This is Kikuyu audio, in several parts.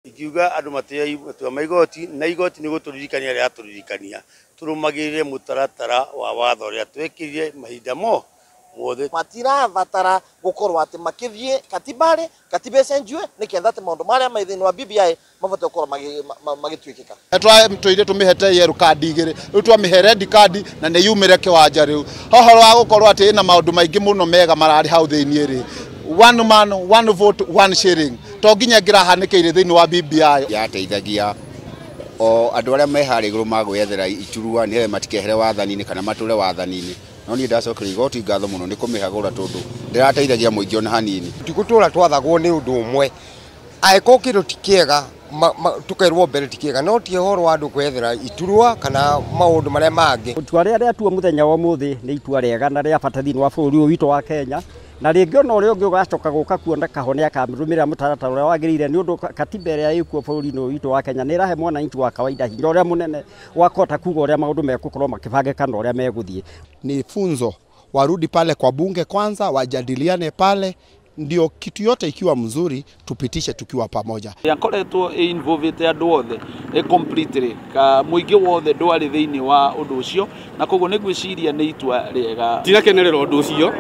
Ingiuga andũ matĩe matua ma igoti, na igoti nĩ gũtũririkania rĩratũririkania tũrũmagĩrĩre mũtaratara wa watho ũrĩa twekĩrire mahinda mo mothe. Matirabatara gukorwo ati makithie katiba katiba ĩcenjiwe nĩketha atĩ maũndũ marĩa me thĩinĩ wa BBI mabote gũkorwo magĩtuĩkĩka. Twatũire tũmĩhete yellow card igĩrĩ, rĩu twamĩhe red card na nĩ yumĩre kĩwanja rĩu. Hohoro wa gũkorwo atĩ ĩna maũndũ maingĩ mũno mega mararĩ hau thĩinĩ rĩ, one man one vote one shilling to nginya ngĩrahanĩkĩire thĩinĩ wa BBI. Yateithagia o andũ arĩa me harĩa igũrũ magwĩethera iturwa nĩgetha matikehere wathani-inĩ kana matũre wathani-inĩ. No niĩ ndacokeria igoti ngatho mũno nĩ kũmĩhagũra tondũ ndĩrateithagia mũingĩ ona hanini. Tigũtũra twathagwo nĩ ũndũ ũmwe, angĩkorwo kĩndũ ti kĩega tũkerwo mbere ti kĩega, no ti ũhoro wa andũ kwethera iturwa kana maũndũ marĩa mangĩ. Itua rĩrĩa rĩatuo mũthenya wa ũmũthĩ nĩ itua rĩega na rĩa bata thĩinĩ wa bũrũri ũyũ witũ wa Kenya, na rĩngĩ ona ũrĩa ũngĩ ũgacoka gũka kuoneka ho nĩ akamĩrũmĩrĩra mũtaratara ũrĩa wagĩrĩire, nĩ ũndũ katiba ĩrĩa ĩkuo bũrũri-inĩ ũyũ witũ wa Kenya nĩ ĩrahe mwananchi wa kawaida hinya ũrĩa mũnene wa kũhota kuga ũrĩa maũndũ megũkorwo makĩbangĩka na ũrĩa megũthiĩ. Ni funzo, warudi pale kwa bunge kwanza, wajadiliane pale, ndio kitu yote ikiwa mzuri tupitishe tukiwa pamoja. Yakoretwo involvete andũ othe completely, ka mũingĩ wothe ndwarĩ thĩinĩ wa ũndũ ũcio, na koguo nĩ ngwĩciria nĩ itua rĩega. Ndirakenerera ũndũ ũcio,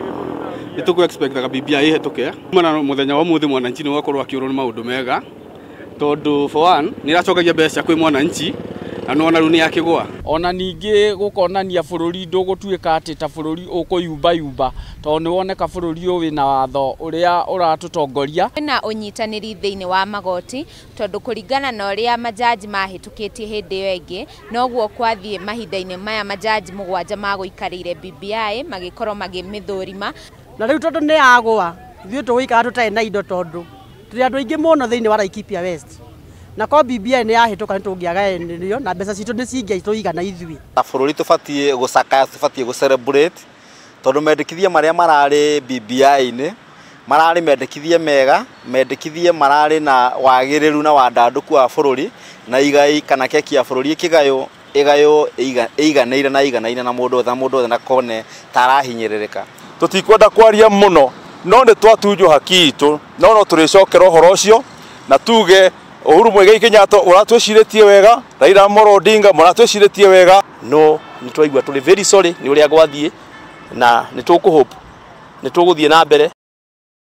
nĩ tũkũ expectaga BBI ĩhetũke. Kumana na mũthenya wa ũmũthĩ mwananchi nĩ wakorwo akĩũrwo nĩ maũndũ mega, tondũ for one nĩ ĩracokagia mbeca kwĩ mwananchi na nĩwona rĩu nĩ yakĩgũa. Ona ningĩ gũkonania bũrũri ndũgũtuĩka atĩ ta bũrũri ũkũyumbayumba, tondũ nĩ woneka bũrũri ũyũ wĩna watho ũrĩa ũratũtongoria. Kwĩna ũnyitanĩri thĩinĩ wa magoti, tondũ kũringana na ũrĩa majaji mahĩtũkĩtie hĩndĩ ĩyo ĩngĩ, noguo kwathiĩ mahinda-inĩ maya majaji 7 magũikarĩire BBI magĩkorwo magĩmĩthũrima. Na rĩu tondũ nĩ yagũa, ithuĩ tũgũikara tũtarĩ na indo tondũ tũrĩ andũ aingĩ mũno thĩinĩ wa Laikipia West. Na ko BBI nĩ yahĩtũka nĩ tũngĩagayanĩrio na mbeca citũ nĩ cingĩatũigana ithuĩ. Ta bũrũri tũbatiĩ gũcakaya, tũbatiĩ gũ celebrate tondũ mendekithia marĩa mararĩ BBI-inĩ mararĩ mendekithia mega, mendekithia mararĩ na wagĩrĩru na wandandũku wa bũrũri, na igai kana keki ya bũrũri ĩkĩgaywo ĩgaywo ĩiganĩire na ĩiganaine na mũndũ othe, na mũndũ othe ndakone ta arahinyĩrĩrĩka. Tũtikwenda kwaria mũno, no nĩ twatunywo haki itũ, no no tũrĩcokera ũhoro ũcio na tuge Uhuru Muigai Kenyatta ũratwĩcirĩtie wega, Raila Amolo Odinga mũratwĩcirĩtie wega. No nĩ twaigua tũrĩ very sorry nĩ ũrĩa gwathiĩ, na nĩ tũkũhope nĩ tũgũthiĩ na mbere.